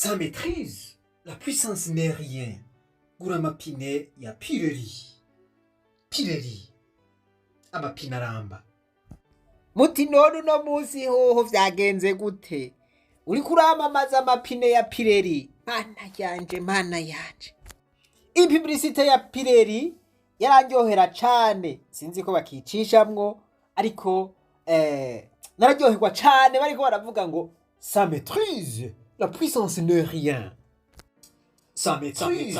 Sans maîtrise, la puissance n'est rien. Gura amapine ya Pirelli. Pirelli, amapine aramba. Muti none uno munsi hoho vyagenze gute? Uriko uramamaza amapine ya Pirelli? Mana yanje, mana yanje! I publicité ya Pirelli yarandyohera cane. Sinzi ko bakicishamwo, ariko nararyoherwa cane bariko baravuga ngo Sans maîtrise, la puissance n'est rien. Sans maîtrise,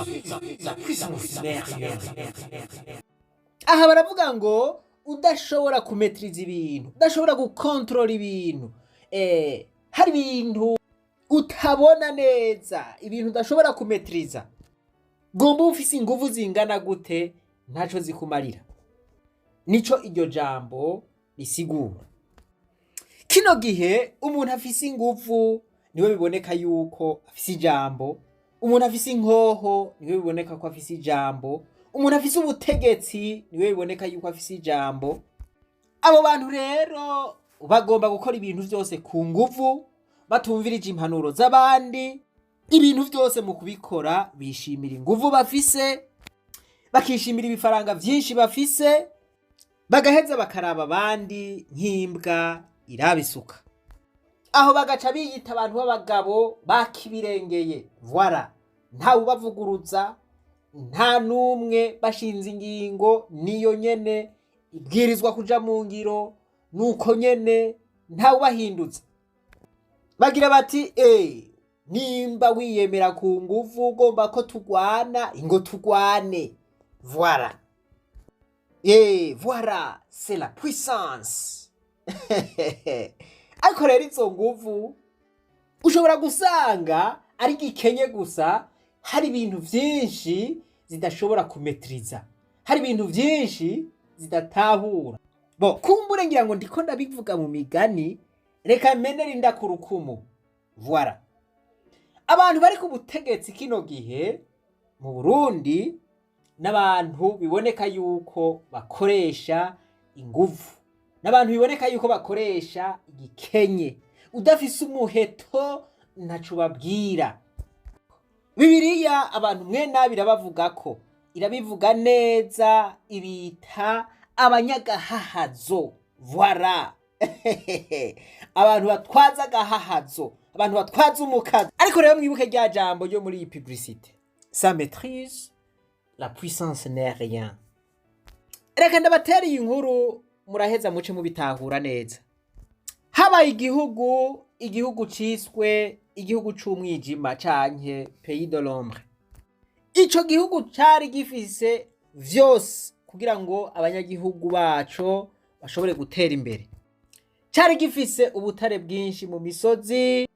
la puissance n'est rien. Aha baravuga ngo udashobora kumetriza ibintu, udashobora gukontorora ibintu, hari ibintu utabona neza, ibintu udashobora kumetriza, gomba ufise inguvu zingana gute, ntaco zikumarira. Nico iryo jambo risigura. Kino gihe umuntu afise inguvu niwe biboneka yuko afise ijambo, umuntu afise inkoho niwe biboneka ko afise ijambo, umuntu afise ubutegetsi niwe biboneka yuko afise ijambo. Abo bantu rero bagomba gukora ibintu vyose ku nguvu, batumvirije impanuro z'abandi. Ibintu vyose mu kubikora bishimira inguvu bafise, bakishimira ibifaranga vyinshi bafise, bagaheza bakaraba abandi nk'imbwa iraba isuka. Aho bagaca biyita abantu b'abagabo bakibirengeye. Voilà, ntawe ubavuguruza, nta n'umwe. Bashinze ingingo, niyo nyene ibwirizwa kuja mu ngiro, nuko nyene, ntawe ubahindutse. Bagira bati: "Nimba wiyemera ku nguvu, ugomba ko tugwana, ingo tugwane." Voilà, voilà, c'est la puissance. Ariko rero izo nguvu ushobora gusanga ari gikenye gusa, hari ibintu vyinshi zidashobora kumetriza, hari ibintu vyinshi zidatahura. Bo kumbure ngira ngo ndiko ndabivuga mu migani, reka menere inda ku rukumu. Voilà, abantu bari ku butegetsi kino gihe mu Burundi n'abantu biboneka yuko bakoresha inguvu, n'abantu biboneka yuko bakoresha igikenye. Udafise umuheto ntaco ubabwira. Bibiliya abantu mwe nabi irabavuga ko irabivuga neza, ibita abanyagahahazo. Voilà, abantu batwaza agahahazo, abantu batwaza umukazo. Ariko rero mwibuke rya jambo ryo muri iyi publicité: "Sans maîtrise, la puissance n'est rien." Reka ndabatera iyi nkuru, muraheza muce mubitahura neza. Habaye igihugu, igihugu ciswe igihugu c'umwijima canke pays de l'ombre. Ico gihugu cari gifise vyose kugira ngo abanyagihugu baco bashobore gutera imbere. Cari gifise ubutare bwinshi mu misozi,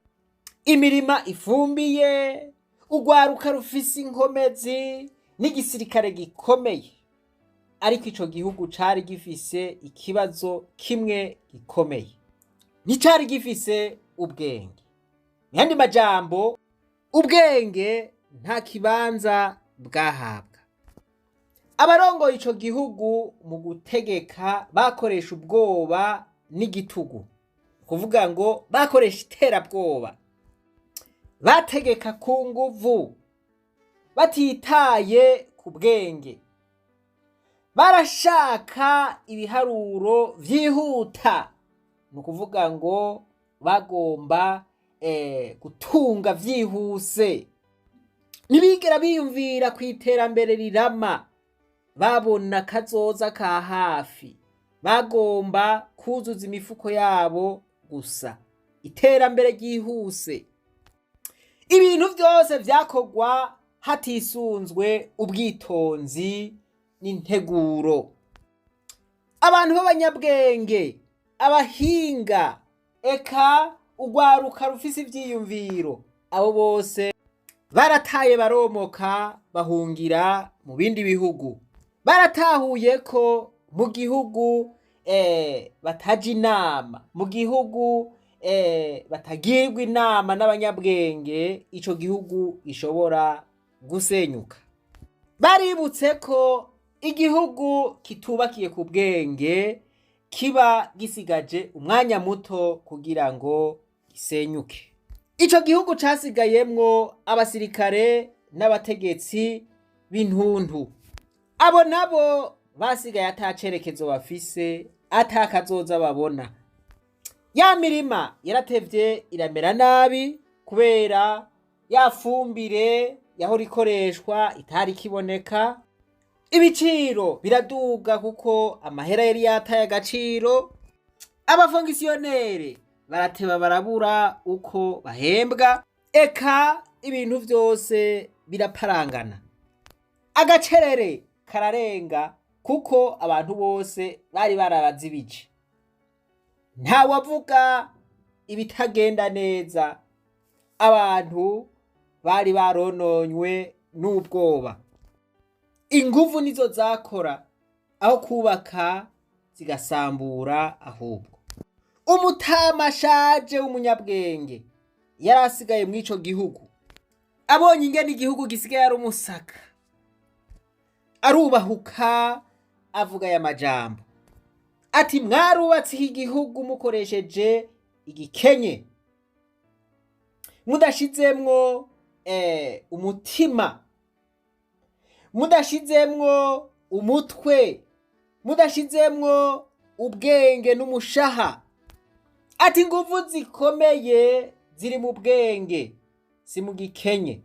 imirima ifumbiye, urwaruka rufise inkomezi n'igisirikare gikomeye. Ariko ico gihugu cari gifise ikibazo kimwe gikomeye: nticari gifise ubwenge. Mu yandi majambo, ubwenge nta kibanza bwahabwa. Abarongoye ico gihugu mu gutegeka bakoresha ubwoba n'igitugu, kuvuga ngo bakoresha iterabwoba, bategeka ku nguvu batitaye ku bwenge. Barashaka ibiharuro vyihuta, ni ukuvuga ngo bagomba gutunga vyihuse. Ntibigera biyumvira ku iterambere rirama, babona kazoza ka hafi. Bagomba kuzuza imifuko yabo gusa, iterambere ryihuse. Ibintu vyose vyakorwa hatisunzwe ubwitonzi n'integuro. Abantu b'abanyabwenge, abahinga, eka urwaruka rufise ivyiyumviro, abo bose barataye, baromoka, bahungira mu bindi bihugu. Baratahuye ko mu gihugu bataja inama, mu gihugu batagirwa inama n'abanyabwenge, ico gihugu gishobora gusenyuka. Baributse ko igihugu kitubakiye ku bwenge kiba gisigaje umwanya muto kugira ngo gisenyuke. Ico gihugu casigayemwo abasirikare n'abategetsi b'intuntu. Abo nabo basigaye ata cerekezo bafise, ata kazoza babona. Ya mirima yaratevye iramera nabi kubera ya fumbire yahora ikoreshwa itari ikiboneka. Ibiciro biraduga kuko amahera yari yataye agaciro. Abafongisiyonere barateba barabura uko bahembwa, eka ibintu vyose biraparangana. Agacerere kararenga kuko abantu bose bari barabazibije. Ntawavuga ibitagenda neza, abantu bari barononywe n'ubwoba. Inguvu nizo zakora, aho kubaka zigasambura ahubwo. Umutama ashaje w'umunyabwenge yari asigaye mw'ico gihugu, abonye ingene igihugu gisigaye ari umusaka, arubahuka avuga aya majambo ati: "Mwarubatse iki gihugu mukoresheje igikenye, mudashizemwo umutima, mudashizemwo umutwe, mudashizemwo ubwenge n'umushaha." Ati: "Inguvu zikomeye ziri mu bwenge, si mu gikenye."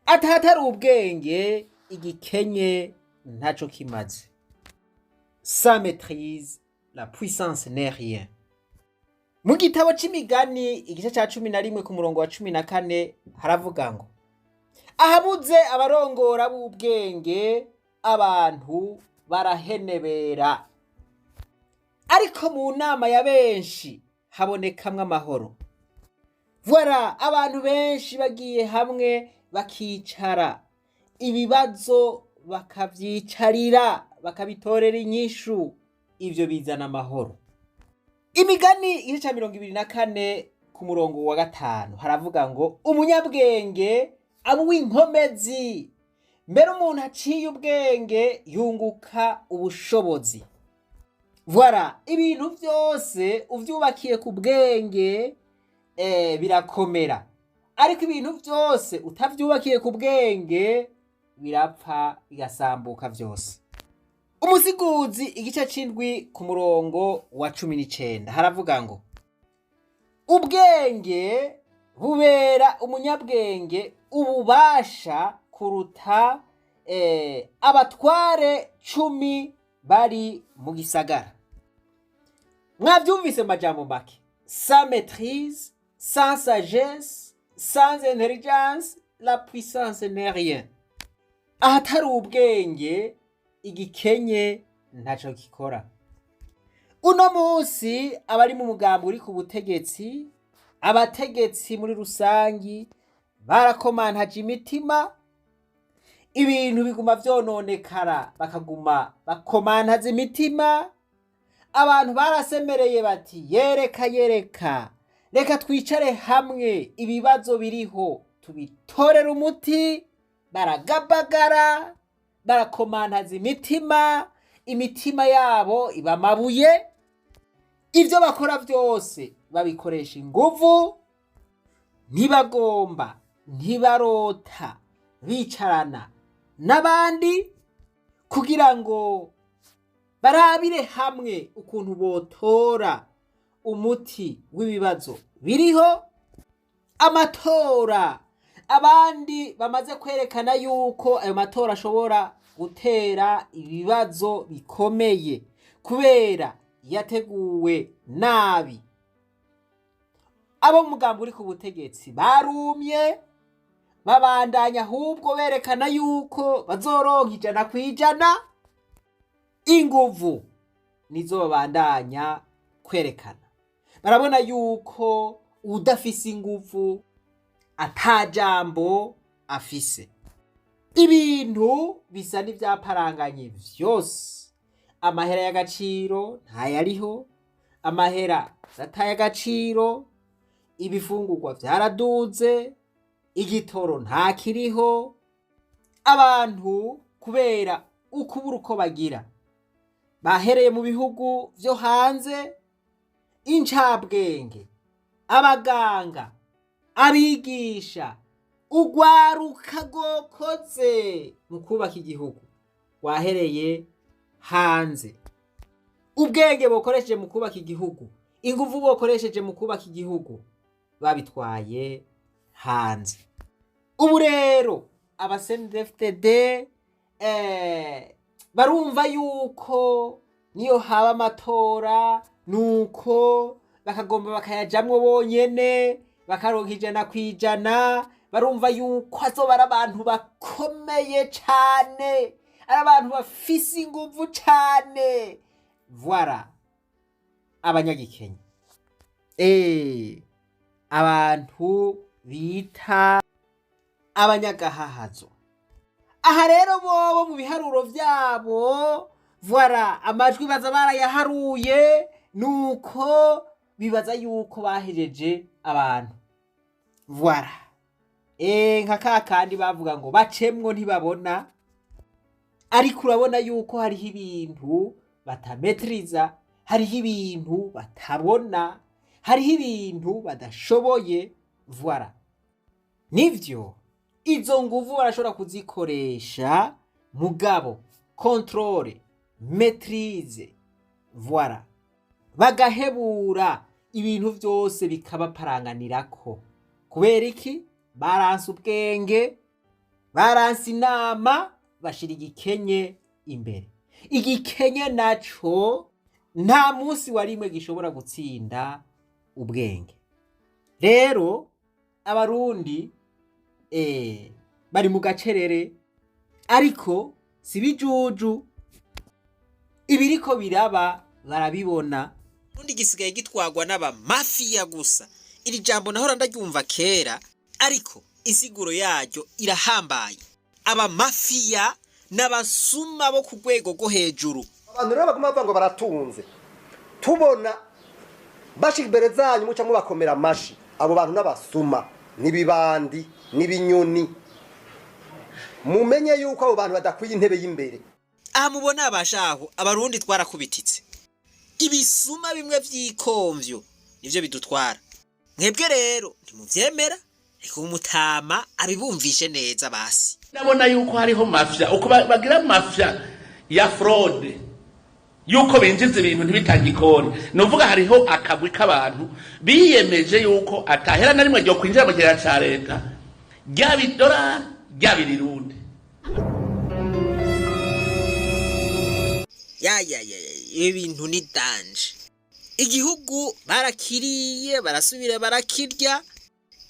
Ati: "Ahatari ubwenge, igikenye ntaco kimaze." Sans maîtrise, la puissance n'est rien. Mu gitabo c'Imigani, igice ca 11 ku murongo wa 14, haravuga ngo: "Ahabuze abarongora b'ubwenge, abantu barahenebera, ariko mu nama ya benshi habonekamwo amahoro." Voilà, abantu benshi bagiye hamwe bakicara, ibibazo bakavyicarira, bakabitorera inyishu, ivyo bizana amahoro. Imigani igice ca 24 ku murongo wa 5 haravuga ngo: "Umunyabwenge aba uw'inkomezi, mbere umuntu aciye ubwenge yunguka ubushobozi." Voilà, ibintu vyose uvyubakiye ku bwenge birakomera, ariko ibintu vyose utavyubakiye ku bwenge birapfa, bigasambuka vyose. Umusiguzi igice c'indwi ku murongo wa 19 haravuga ngo: "Ubwenge bubera umunyabwenge ububasha kuruta abatware 10 bari mu gisagara." Mwavyumvise mu majambo make: sans maîtrise, sans sagesse, sans intelligence, la puissance n'est rien. Ahatari ubwenge, igikenye ntaco gikora. Uno munsi abari mu mugambi uri ku butegetsi, abategetsi muri rusangi, barakomantaje imitima, ibintu biguma vyononekara, bakaguma bakomantaza imitima. Abantu barasemereye bati: "Yereka, yereka, reka twicare hamwe, ibibazo biriho tubitorere umuti." Baragabagara, barakomantaza imitima, imitima yabo iba amabuye. Ibyo bakora byose babikoresha inguvu, ntibagomba, ntibarota bicarana n'abandi kugira ngo barabire hamwe ukuntu botora umuti w'ibibazo biriho. Amatora, abandi bamaze kwerekana yuko ayo matora ashobora gutera ibibazo bikomeye kubera yateguwe nabi. Abo mu mugambi uri ku butegetsi barumye, babandanya ahubwo berekana yuko bazoronka 100%. Inguvu nizo babandanya kwerekana. Barabona yuko udafise inguvu ata jambo afise. Ibintu bisa n'ivyaparanganye vyose. Amahera y'agaciro ntayariho, amahera yataye agaciro, ibifungurwa vyaraduze, igitoro ntakiriho. Abantu kubera ukubura uko bagira bahereye mu bihugu vyo hanze, incabwenge, abaganga, Abigisha, ugwaruka rwokoze mu kubaka igihugu wahereye hanze. Ubwenge bokoresheje mu kubaka igihugu, inguvu bokoresheje mu kubaka igihugu, babitwaye hanze. Ubu rero aba CNDD-FDD barumva yuko niyo haba amatora, nuko bakagomba bakayajamwo bonyene, bakaronka 100%. Barumva yuko azoba ari abantu bakomeye cane, ari abantu bafise inguvu cane. Voilà, abanyagikenya, abantu bita abanyagahahazo. Aha rero bobo mu biharuro vyabo, voilà, amajwi baza barayaharuye, nuko bibaza yuko bahejeje abantu. Voilà, nka ka kandi bavuga ngo bacemwo ntibabona, ariko urabona yuko hariho ibintu batametriza, hariho ibintu batabona, hariho ibintu badashoboye. Voilà, nivyo, izo nguvu barashobora kuzikoresha, mugabo contrôle, maîtrise, voilà, bagahebura ibintu vyose bikabaparanganirako. Kubera iki? Baranse ubwenge, baranse inama, bashira igikenye imbere. Igikenye naco nta munsi wa rimwe gishobora gutsinda ubwenge. Rero Abarundi bari mu gacerere, ariko si bijuju, ibiriko biraba barabibona. Ubundi gisigaye gitwarwa n'abamafiya gusa. Iri jambo nahora ndaryumva kera, ariko insiguro yaryo irahambaye. Abamafiya n'abasuma bo ku rwego rwo hejuru. Abantu rero baguma bavuga ngo baratunze, tubona bashika imbere zanyu muca mubakomera amashi. Abo bantu n'abasuma, n'ibibandi, n'ibinyoni. Mumenye yuko abo bantu badakwiye intebe y'imbere. Aha mubona abashaho, Abarundi twarakubititse. Ibisuma bimwe vy'ikomvyo nivyo bidutwara. Mwebwe rero ntimuvyemera, reka umutama abibumvishe neza basi. Ndabona yuko hariho mafia, uko bagira mafia ya fraude, yuko binjiza ibintu ntibitange ikori. Ni uvuga hariho akagwi k'abantu biyemeje yuko atahera na rimwe ryo kwinjira mu kigega ca leta, ryaba idolari, ryaba irirundi. Ya ya ya ya, ibi bintu ni danger. Igihugu barakiriye, barasubira barakirya,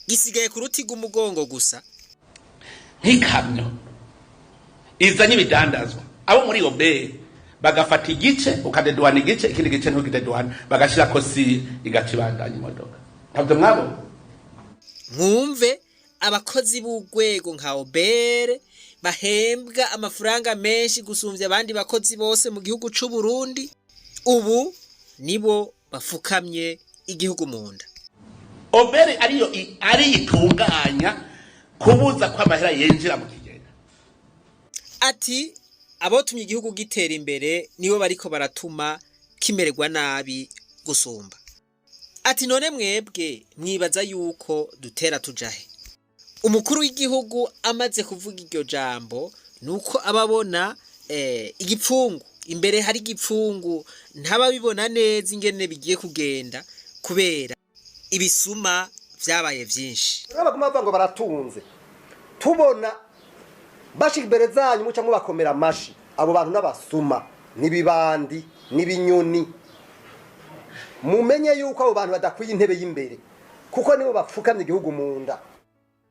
gisigaye ku ruti rw'umugongo gusa. Nk'ikamyo izanye ibidandazwa, abo muri OBR bagafata igice, ukadeduana igice, ikindi gice ntukideduana, bagashirako sire, igaca ibandanya imodoka. Ntabyo mwabona? Mwumve, abakozi b'urwego nka OBR bahembwa amafaranga menshi gusumvya abandi bakozi bose mu gihugu c'u Burundi, ubu nibo bafukamye igihugu mu nda. OBR ariyo ariyo itunganya kubuza ko amahera yinjira mu kigega. Ati abotumye igihugu gitera imbere nibo bariko baratuma kimererwa nabi gusumba. Ati none mwebwe mwibaza yuko dutera tujahe? Umukuru w'igihugu amaze kuvuga iryo jambo, nuko ababona igipfungu imbere, hari igipfungu, ntababibona neza ingene bigiye kugenda kubera ibisuma vyabaye vyinshi. Rero baguma bavuga ngo baratunze, tubona bashika imbere zanyu muca mubakomera amashi. Abo bantu n'abasuma, n'ibibandi, n'ibinyoni. Mumenye yuko abo bantu badakwiye intebe y'imbere, kuko nibo bapfukamye igihugu mu nda.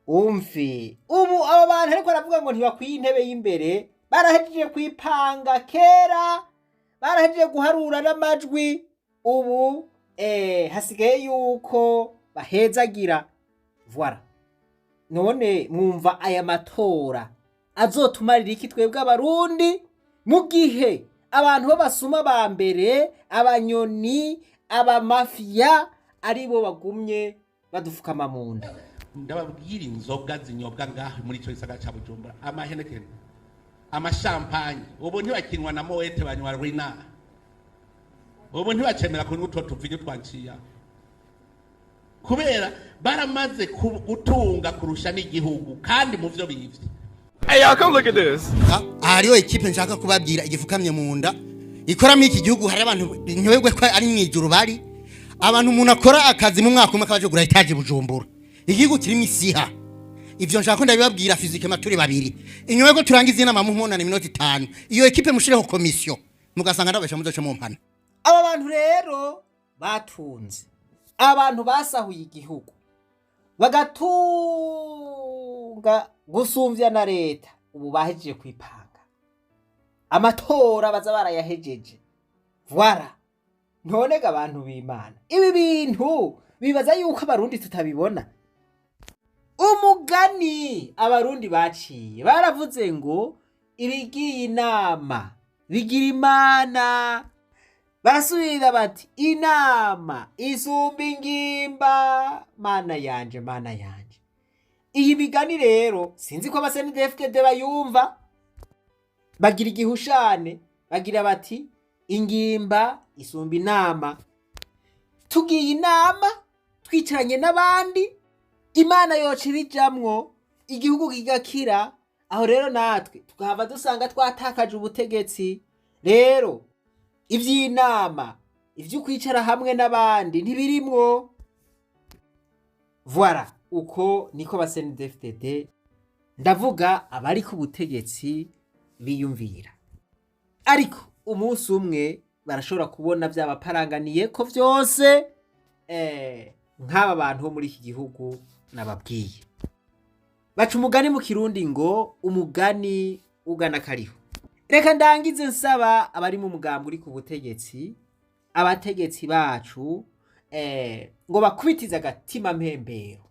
Umve, ubu abo bantu ariko baravuga ngo ntibakwiye intebe y'imbere, barahejeje kwipanga kera, barahejeje guharura n'amajwi. Ubu hasigaye yuko bahezagira. Voilà. None mwumva aya matora azotumarira iki twebwe Abarundi, mu gihe abantu b'abasuma ba mbere, abanyoni, abamafiya, aribo bagumye badufukama mu nda? Ndababwira, inzoga zinyobwa ngaho muri ico gisagara ca Bujumbura, ama Heineken, ama champagne, ubu ntibakinwa na Moët, banywa Ruinart. Ubu ntibacemera kunywa utwo tuvinyu twanciya. Kubera baramaze gutunga kurusha n'igihugu kandi mu vyo bivye. Hey, y'all, come look at this. Aha hariho ekipe nshaka kubabwira igifukamye mu nda ikoramo iki gihugu. Hari abantu ntibebwe ko ari mu ijuru, bari abantu umuntu akora akazi mu mwaka umwe akabaje kugura etaje Bujumbura. Igihugu kirimo isiha. Ivyo nshaka ko ndabibabwira physiquement turi babiri inyuma yuko turangiza inama mu mpunana iminota 5. Iyo ekipe mushireho komisiyo, mugasanga ndabesha muzoca mu mpana. Aba bantu rero batunze, abantu basahuye igihugu bagatunga gusumvya na leta, ubu bahejeje kwipanga amatora, baza barayahejeje. Voilà. None ga abantu b'Imana, ibi bintu bibaza yuko Abarundi tutabibona? Umugani Abarundi baciye baravuze ngo ibigiye inama bigira Imana. Barasubira bati inama isumba ingimba. Mana yanje, Mana yanje! Iyi migani rero sinzi ko aba CNDD-FDD bayumva. Bagira igihushane, bagira bati ingimba isumba inama. Tugiye inama twicaranye n'abandi, Imana yoca ibijamwo, igihugu kigakira. Aho rero natwe tukahava dusanga twatakaje ubutegetsi. Rero iby'inama, ibyo kwicara hamwe n'abandi ntibirimwo. Voilà, uko niko ba CNDD-FDD, ndavuga abari ku butegetsi, biyumvira. Ariko umunsi umwe barashobora kubona byabaparanganiye ko byose, nk'aba bantu bo muri iki gihugu nababwiye. Baca umugani mu Kirundi ngo umugani ugana kariho. Reka ndangize nsaba abari mu mugambi uri ku butegetsi, abategetsi bacu, ngo bakubitize agatima mpembero,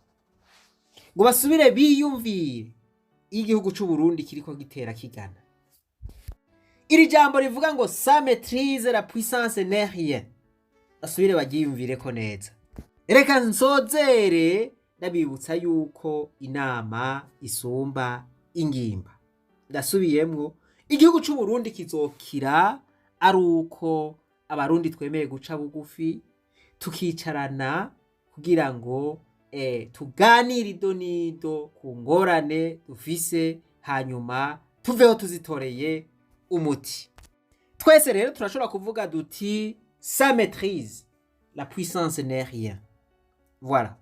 ngo basubire biyumvire iyo igihugu c'u Burundi kiriko gitera kigana. Iri jambo rivuga ngo "sans maîtrise, la puissance n'est rien", basubire baryiyumvireko neza. Reka nsozere ndabibutsa yuko inama isumba ingimba. Ndasubiyemwo, igihugu c'u Burundi kizokira ari uko Abarundi twemeye guca bugufi, tukicarana kugira ngo tuganire ido n'ido ku ngorane dufise, hanyuma tuveho tuzitoreye umuti twese. Rero turashobora kuvuga duti "sans maîtrise, la puissance n'est rien". Voilà.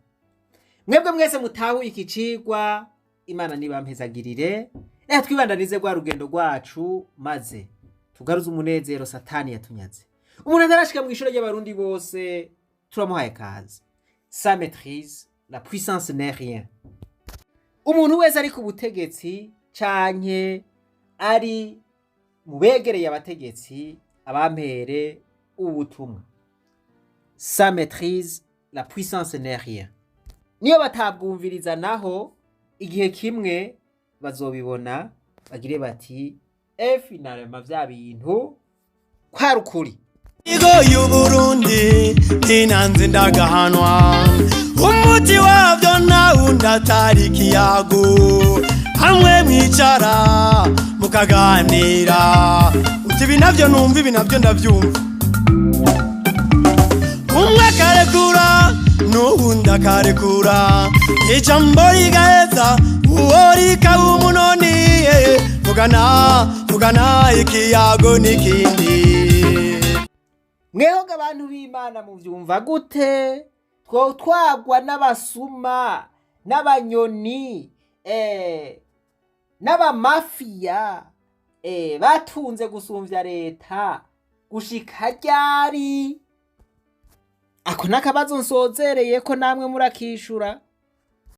Mwebwe mwese mutahuye iki cigwa, Imana nibampezagirire. Reka twibandanize rwa rugendo rwacu, maze tugaruze umunezero Satani yatunyaze. Umuntu atarashika mu ishuri ry'Abarundi bose, turamuhaye kaze. Sans maîtrise, la puissance n'est rien. Umuntu wese ari ku butegetsi canke ari mu begereye abategetsi, abampere ubutumwa: sans maîtrise, la puissance n'est rien. Niyo batabwumviriza naho, igihe kimwe bazobibona, bagire bati e finalement vya bintu kwari ukuri. Igo y'Uburundi ntinanze ndagahanwa, umuti wabyo nawundi atari ikiyago, hamwe mwicara mukaganira uti ibi navyo numva, ibi navyo ndavyumva. Umwe akarekura n'uwundi akarekura, ijambo rigaheza uwo rikaba umunoni. Vugana, vugana, ikiyago n'ikindi. Mwehoga abantu b'Imana, muvyumva gute? Two twagwa n'abasuma n'abanyoni, n'abamafiya, batunze gusumvya leta gushika ryari? Ako n'akabazo nsozereye ko namwe murakishura.